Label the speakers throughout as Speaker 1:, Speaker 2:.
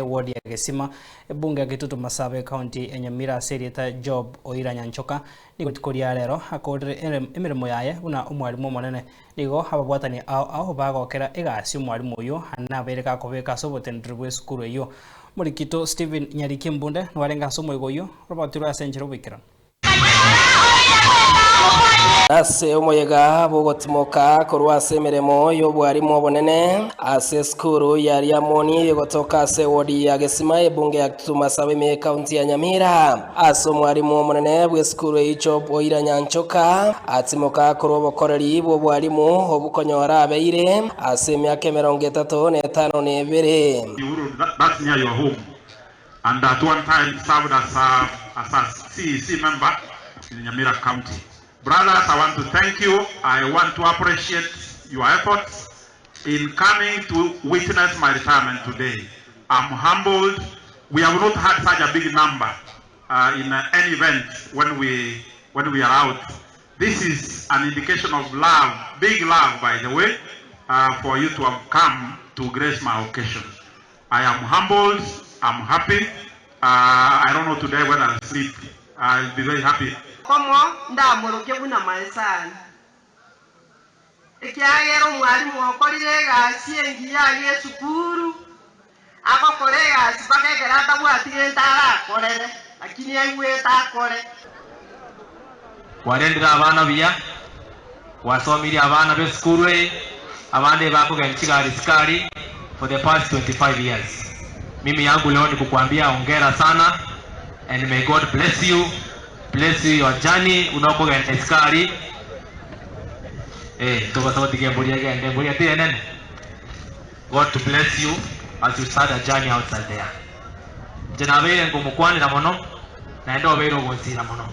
Speaker 1: eward ya Gesima, ebunge ya Kitutu Masaba ecounty ya Nyamira ase erieta Job Oira Nyanchoka nigo rituko ria rero akorire emeremo yaye buna omwarimu omonene. Nigo ababwatani ao ao bagokera egasi omwarimu oyio nabeire gakobeka ase oboteneneri bw'esukuru eyio. Omorikito Stephen Nyariki Mbunde nwarenge ase omoigo oyio orobatirwe ase enchera oboikeranu.
Speaker 2: Ase omoyega bw'ogotimoka korwa ase emeremo y'obwarimu obonene ase esukuru ya Riamoni egotoka ase ewodi ya Gesima ebunge ya Kitutu Masaba ime y'ekaunti ya Nyamira. Ase omwarimu omonene bw'esukuru eyio Job Oira Nyanchoka atimoka korwa obokoreri bw'obwarimu obukonyora abeire ase emiaka emerongo etato na etano na ebere.
Speaker 3: That's near your home. And at one time served as a, as a CEC member in Nyamira County. Brothers, I want to thank you. I want to appreciate your efforts in coming to witness my retirement today. I'm humbled. We have not had such a big number uh, in uh, any event when we, when we are out. This is an indication of love, big love, by the way, uh, for you to have come to grace my occasion. I am humbled, I'm happy, uh, I don't know today whether I'll sleep, I'll be very happy.
Speaker 4: Komo ndamoroke buna maesani, ekiagera omwalimu okorire egasi engiya aria esukuru, agokora egasi mpaka ekero atabwati gento arakorere, lakini aigwete akore.
Speaker 5: Kwarendire abana buya, gwasomirie abana b'esukuru eye, abande bakogenda chigari sikari for the past 25 years. Mimi yangu leo ni kukuambia hongera sana and may God bless you, bless you your journey unokogenda sikari. Eh, tobasaba tiga embori egende, embori ati enene. God to bless you as you start a journey outside there. Inche nabeire nkomokwanera mono, naende obeire ogonsira mono.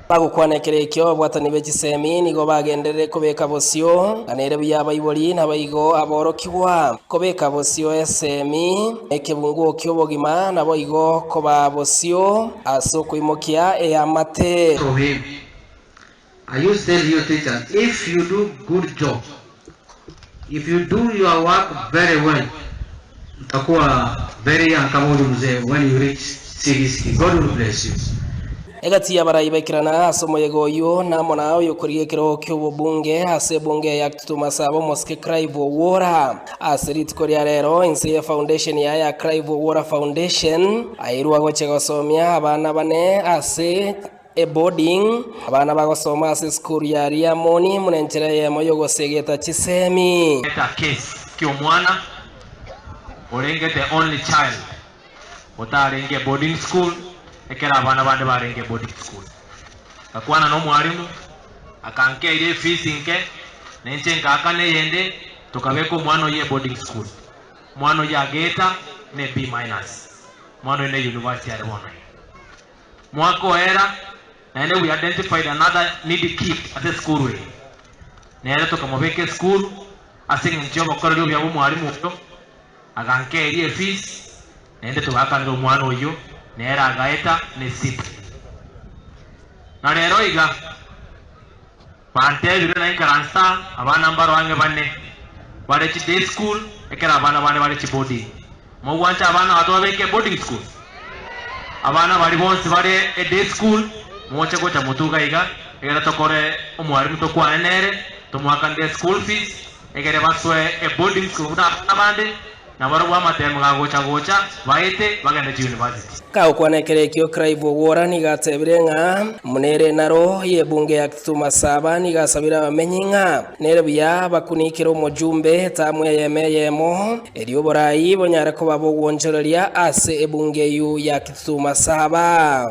Speaker 2: Bagokwana ekero ekio ababwatani be chisemi nigo bagenderere kobeka bosio, na nere buya abaibori naboigo aborokigwa. Kobeka bosio esemi nekebunguo ki'obogima, naboigo koba bosio ase okoimokia eamate.
Speaker 6: To him, I used tell you teachers, if you do good job, if you do your work very well, mtakuwa very young kama huyu mzee when you reach 60. God will bless you.
Speaker 2: Egati y'abarai baikirana ase omoyega oyio namo na oyokorigia ekerogo ki'obobunge ase ebunge ya Kitutu Masaba omosike Clive Owuora. Ase rituko ria rero inse ye foundation yaye ya Clive Owuora Foundation airwa gochia gosomia abana bane ase Eboarding, abana bagosoma ase esukuru ya Riamoni buna enchera eyemo y'ogosegeta chisemi.
Speaker 5: Eta case ki omwana orenge the only child otarenge boarding school ekero abana bande barenge boarding school. Ngakwana na omwalimu akankeria efees nke na inche nkaakana eyende tokabeka omwana oyio eboarding school. Omwana oyio ageta ne B minus. Omwana oyio ne university are bono iga. Mwaka oera, naende we identified another needy kid ase esukuru eye. Nere tokamobeka esukuru ase eng'encho y'obokoreri obuya bw'omwalimu oyo, agankeeria efees, naende togaakanera omwana oyio, nere agaeta ne C. Na rero iga, bantebire naikaransa abana mbaro ang'e bane bare chi day school ekero abana bande bare chi boarding. Mogwancha abana aba tobabeke boarding school? Abana baria bonsi bare e day school moche gocha motuga iga egere tokore omwalimu tokwane nere tomoakanere school fees egere basoe e boarding school buna abana bande Nabarobwo amatemo gagocha gocha, baete, bagende chiuniversity.
Speaker 2: Kagokwana ekero ekio Clive Owuora nigo atebire ng'a buna ere enaro y'ebunge ya Kitutu Masaba nigo asabire abamenyi ng'a nere buya bakunikere omojumbe etamu eyemo eyemo erio oborai bonyare koba bogwonchoreria ase ebunge eyio ya Kitutu Masaba.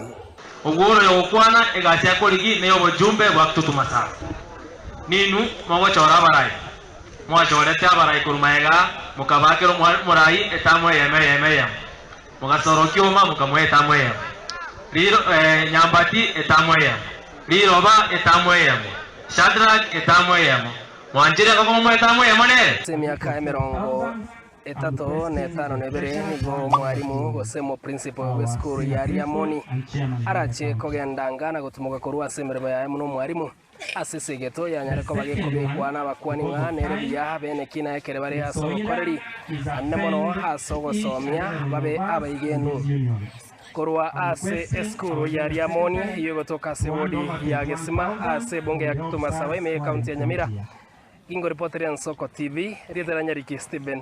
Speaker 5: Owuora oyogokwana egasi akorigi ney'obojumbe bwa Kitutu Masaba. Ninwe mogochora abarai. Mwachorete abarai korwa magega, mokabaakera omorai etamu eyemo eyemo eyemo, mogasorokia oma mokamoa etamu eyemo, riro nyambati etamu eyemo, riroba etamu eyemo, Shadrach etamu eyemo, mwanchire komoa etamu eyemo nere?
Speaker 2: Ase emiaka emerongo etato na etano na ebere nigo omwalimu gose omoprinciple bw'esukuru ya Riamoni arache kogenda anga na gotimoka korwa ase emeremo yaye buna omwalimu. Ase esegeto yanyare koba gekobekwa nabakwani ng'a nere buya bene kina ekere bare ase obokoreri ande mono ase ogosomia babe abaigenu. Korwa ase esukuru ya Riamoni eyio egotoka ase ewodi ya Gesima ase ebunge ya Kitutu Masaba ime ye ekaunti ya Nyamira. Gingoripoteria Nsoko TV, rieta ria Nyariki Stephen.